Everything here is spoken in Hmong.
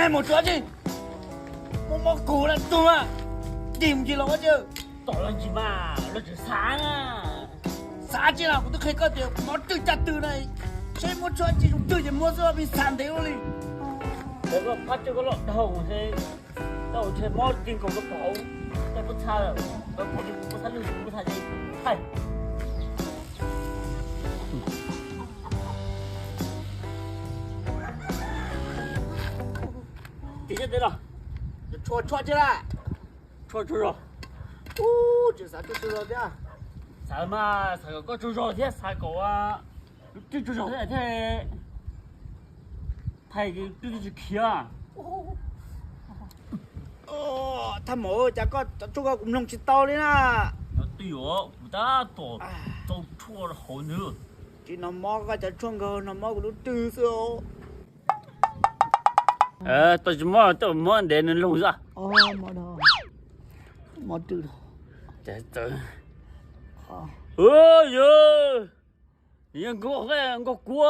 Mus tsuav tsi, muaj mob kuv lawm tug na, tig mus ncig los ua tsi. Tom los ntsis mas los tseem xav na. Xav tsi los kuv twb qhia koj tias mov twg caj twg na, seb muab tshuaj tsi zoo twg ces muab xwb, pheej xav ntev ua luaj li. Koj pab coj koj loj dhau, koj ntshe mob ti nkaus koj pom, koj puab txha lawm, koj pom li kuv puab txha lwj, kuv puab txha ces thaij. Tig sab tid los. Tshuaj tshuaj tsi lawm. Tshuaj tsaug zog. Ub, tseem xav tshuaj tsaug zog thiab. Xav mas xav kom koj tsaug zog thiab xav kom lub twj tsaug zog thiab thiaj thaij twj twb tsis khiav. Thaj maum, cas koj cov tshuaj koj kuv mloog tsis tau li na. Twj yuav kuv tab tom tau tshuaj hauv nws. Tsis noj mob koj cov tshuaj nkaus, noj mob kuv lub twj xwb. Tau tsis mob, tau mob ntev nws loog xwb. Mob twj. Yog, nws yeej nkaug, nkaug kuv.